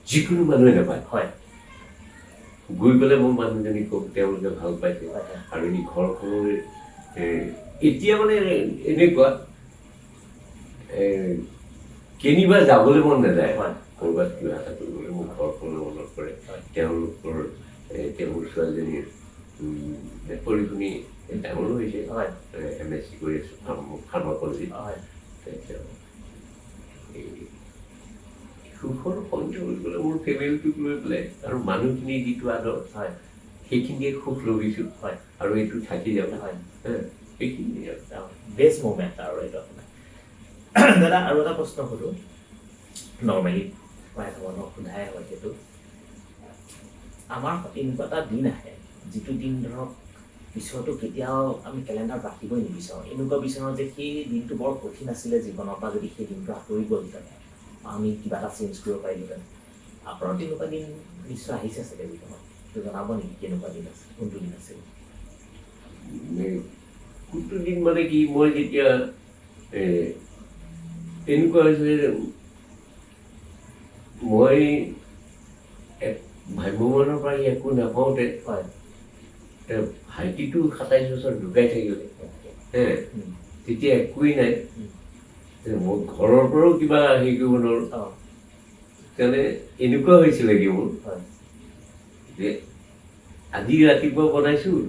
যিকোনো মানুহে নাপায়। হয়। গৈ পেলাই মোৰ মানুহজনী কওক তেওঁলোকে ভাল পাইছে, আৰু এই ঘৰখনৰ এতিয়া মানে এনেকুৱা কেনিবা যাবলৈ মন নাযায়, ক'ৰবাত কিবা এটা কৰিবলৈ মোৰ ঘৰখনৰ মনত পৰে, তেওঁলোকৰ তেওঁৰ ছোৱালীজনীৰ পঢ়ি শুনি ডাঙৰো হৈছে, MSc কৰি আছোঁ ফাৰ্মাকলজিত। সুখৰ সংখ্যা বুলি ক'লে মোৰ ফেমিলিটোক লৈ পেলাই আৰু মানুহখিনি যিটো আদৰ, সেইখিনিয়ে সুখ লভিছোঁ, আৰু এইটো থাকি যাব, সেইখিনিয়ে বেষ্ট মুমেণ্ট। আৰু এইটো আপোনাৰ দাদা আৰু এটা প্ৰশ্ন সোধোঁ, নৰ্মেলি প্ৰায় মানুহক সোধাই হয় সেইটো, আমাৰ এনেকুৱা এটা দিন আহে যিটো দিন ধৰক পিছতো কেতিয়াও আমি কেলেণ্ডাৰত ৰাখিবই নিবিচাৰোঁ। এনেকুৱা বিচাৰোঁ যে সেই দিনটো বৰ কঠিন আছিলে জীৱনৰ পৰা, যদি সেই দিনটো আঁতৰি গ'লহেঁতেন, আমি কিবা এটা চেঞ্জ কৰিব পাৰিলোহেঁতেন। আপোনাৰ তেনেকুৱা দিন নিশ্চয় আহিছে চাগে জীৱনত, জনাব নেকি কেনেকুৱা দিন আছে, কোনটো দিন আছিল? কোনটো দিন মানে কি, মই যেতিয়া এনেকুৱা হৈছিলে, মই ভ্ৰাম্যমানৰ পৰা একো নাপাওঁতে ভাইটিটো 27 বছৰ ঢুকাই থাকিলে, হে তেতিয়া একোৱেই নাই, মই ঘৰৰ পৰাও কিবা হেৰি কৰিব নোৱাৰোঁ। তেনে এনেকুৱা হৈছিলে কি মোৰ যে আজি ৰাতিপুৱা বনাইছোঁ,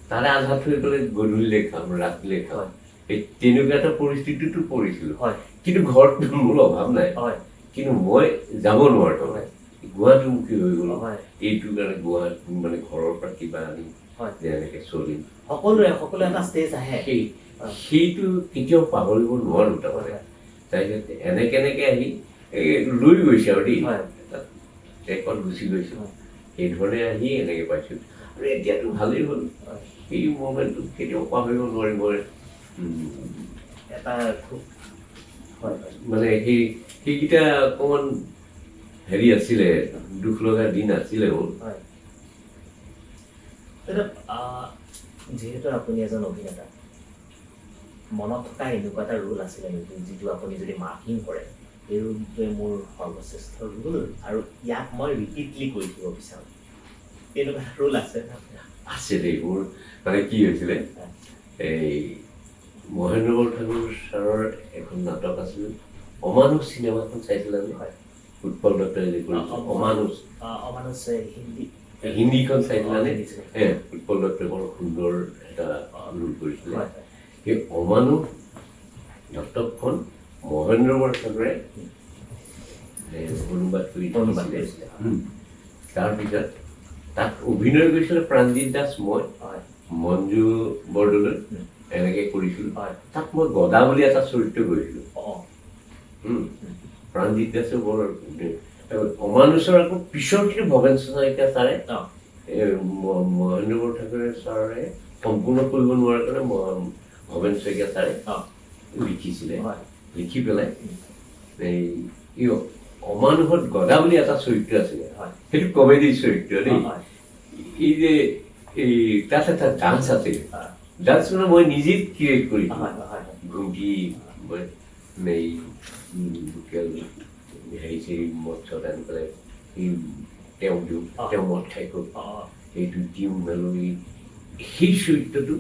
তাৰে আধা থৈ পেলাই গধূলিলে খাম, ৰাতিলে খাম, এই তেনেকুৱা এটা পৰিস্থিতিতো পৰিছিলোঁ। কিন্তু ঘৰত মোৰ অভাৱ নাই, কিন্তু মই যাব নোৱাৰোঁ, তাৰমানে গুৱাহাটীমুখী হৈ গ'লো। এইটো কাৰণে গুৱাহাটী মানে ঘৰৰ পৰা কিবা আনি যে এনেকৈ চলিম। সকলোৰে এটা ষ্টেজ আহে, সেইটো কেতিয়াও পাহৰিব নোৱাৰোঁ তাৰমানে। তাৰপিছত এনেকে এনেকে আহি এই লৈ গৈছে আৰু দেই, ট্ৰেকত গুচি গৈছোঁ, সেইধৰণে আহি এনেকৈ পাইছোঁ। আৰু এতিয়াতো ভালেই হ'ল, সেই মমেণ্টটো কেতিয়াও পাহৰিব নোৱাৰিম মই। এটা খুব মানে সেইকেইটা অকণমান হেৰি আছিলে, দুখ লগা দিন আছিলে মোৰ। যিহেতু আপুনি এজন অভিনেতা, মনত থকা এনেকুৱা এটা ৰোল আছিলে নেকি যিটো আপুনি যদি মাৰ্কিং কৰে, এই ৰোলটোৱে মোৰ সৰ্বশ্ৰেষ্ঠ ৰোল আৰু ইয়াক মই ৰিপিটলি কৰি থাকিব বিচাৰোঁ, তেনেকুৱা এটা ৰোল আছে? আছে দেই মোৰ। মানে কি হৈছিলে, এই মহেন্দ্ৰ বৰঠাকুৰ ছাৰৰ এখন নাটক আছিল অমানুষ, চিনেমাখন চাইছিলা নে? উৎপল দত্তই যে কৰিছিল অমানুষ, হিন্দীখন চাইছিলানে? উৎপল দত্তই বৰ সুন্দৰ এটা ৰোল কৰিছিলে। সেই অমানুষ নাটকখন মহেন্দ্ৰ বৰঠাকুৰে অনুবাদ কৰি দিছিলে। তাৰপিছত তাত অভিনয় কৰিছিলে প্ৰাণজিৎ দাস, মই, মঞ্জু বৰদলৈ, এনেকৈ কৰিছিলোঁ। তাত মই গদা বুলি এটা চৰিত্ৰ কৰিছিলোঁ। প্ৰাণজিৎ দাসে বৰ অমানুষৰ আকৌ পিছৰখিনি ভৱেন শইকীয়া ছাৰে, মহেন্দ্ৰ বৰঠাকুৰে ছাৰে সম্পূৰ্ণ কৰিব নোৱাৰাৰ কাৰণে ভৱেন শইকীয়া ছাৰে লিখিছিলে। লিখি পেলাই এই অমানুষত গদা বুলি এটা চৰিত্ৰ আছিলে, সেইটো কমেডি চৰিত্ৰ দেই। এই যে এই তাত এটা ডান্স আছিলে, ডান্স মানে মই নিজেই ক্ৰিয়েট কৰিছিলোঁ। ঘুমটি এই লোকেল হেৰি চেৰি মদ চদ আনি পেলাই তেওঁ দিওঁ, তেওঁ মদ খাই খুব এইটো দিওঁ মেলো। সেই চৰিত্ৰটো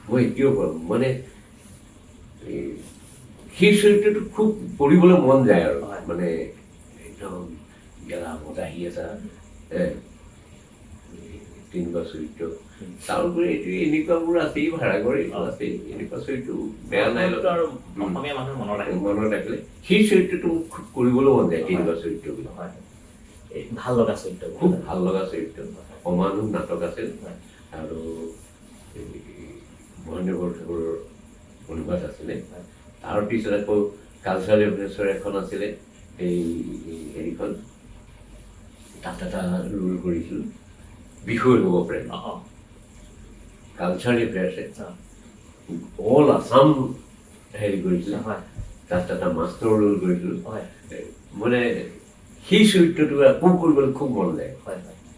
মই এতিয়াও পাৰোঁ, মানে সেই চৰিত্ৰটো খুব কৰিবলৈ মন যায় আৰু, মানে একদম গেলা মদাহী এটা তেনেকুৱা চৰিত্ৰ। তাৰোপৰি এইটো এনেকুৱাবোৰ আছেই, ভাড়াঘৰ এইটো আছেই, এনেকুৱা চৰিত্ৰ বেয়া নাই, মনত ৰাখিলে সেই চৰিত্ৰটো মোক খুব কৰিবলৈ মন যায়, তেনেকুৱা চৰিত্ৰবিলাক ভাল লগা চৰিত্ৰ, খুব ভাল লগা চৰিত্ৰ। অমানুষ নাটক আছিল আৰু মহেন্দ্ৰ বৰঠাকুৰৰ অনুবাদ আছিলে। তাৰপিছত আকৌ কালচাৰেল এফেয়াৰ্ছৰ এখন আছিলে, এই হেৰিখন, তাত এটা ৰোল কৰিছিলোঁ, বিষয় হ'ব পাৰে। কালচাৰেল এফেয়াৰ্ছে অল আছাম হেৰি কৰিছিলে, তাত এটা মাষ্টৰ ৰোল কৰিছিলোঁ। মানে সেই চৰিত্ৰটো আকৌ কৰিবলৈ খুব মন যায়,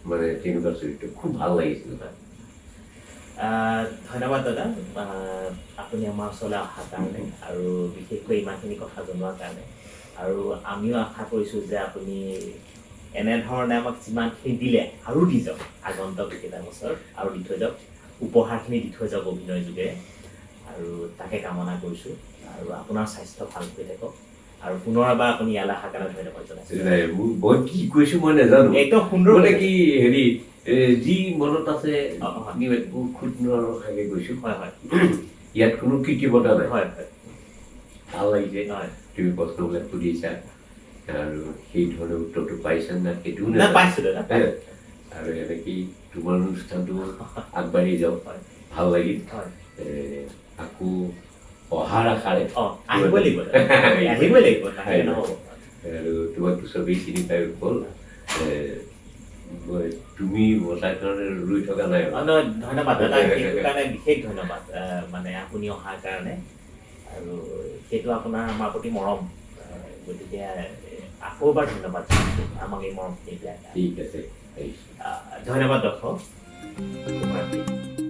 মানে তেনেকুৱা চৰিত্ৰ খুব ভাল লাগিছিল। ধন্যবাদ দাদা, আপুনি আমাৰ ওচৰলৈ অহাৰ কাৰণে আৰু বিশেষকৈ ইমানখিনি কথা জনোৱাৰ কাৰণে। আৰু আমিও আশা কৰিছোঁ যে আপুনি এনেধৰণে আমাক যিমানখিনি দিলে আৰু দি যাওক, আগন্তুক কেইটা বছৰ আৰু দি থৈ যাওক, উপহাৰখিনি দি থৈ যাওক অভিনয়ৰ যোগেৰে, আৰু তাকে কামনা কৰিছোঁ। আৰু আপোনাৰ স্বাস্থ্য ভাল হৈ থাকক আৰু পুনৰ এবাৰ আপুনি ইয়ালৈ অহাৰ কাৰণে ধন্যবাদ জনাইছোঁ। মই কি কৈছোঁ মই নাজানো, একদম সুন্দৰ, মানে কি হেৰি যি মনত আছে খুদ নোৱাৰাকে গৈছোঁ। হয় হয়, ইয়াত কোনো কৃত্ৰিমতা নাই। হয় হয়, ভাল লাগিছে তুমি প্ৰশ্নবিলাক সুধিছা আৰু সেই ধৰণে উত্তৰটো পাইছা না সেইটোও পাইছোঁ দাদা। আৰু এনেকেই তোমাৰ অনুষ্ঠানটো আগবাঢ়ি যাওক, ভাল লাগিল। আকৌ অহাৰ আশাৰে আহিবই লাগিব, আহিবই লাগিব। আৰু তোমাকতো চবেই চিনি পাই গ'ল। তুমি বতাৰ কাৰণে ৰৈ থকা নাই। নহয়, ধন্যবাদ দাদা, সেইটো কাৰণে বিশেষ ধন্যবাদ, মানে আপুনি অহাৰ কাৰণে, আৰু সেইটো আপোনাৰ আমাৰ প্ৰতি মৰম, গতিকে আকৌ এবাৰ ধন্যবাদ জনাইছোঁ আমাক এই মৰমখিনি দিয়াৰ কাৰণে। ঠিক আছে। ধন্যবাদ দৰ্শক, শুভৰাত্ৰি।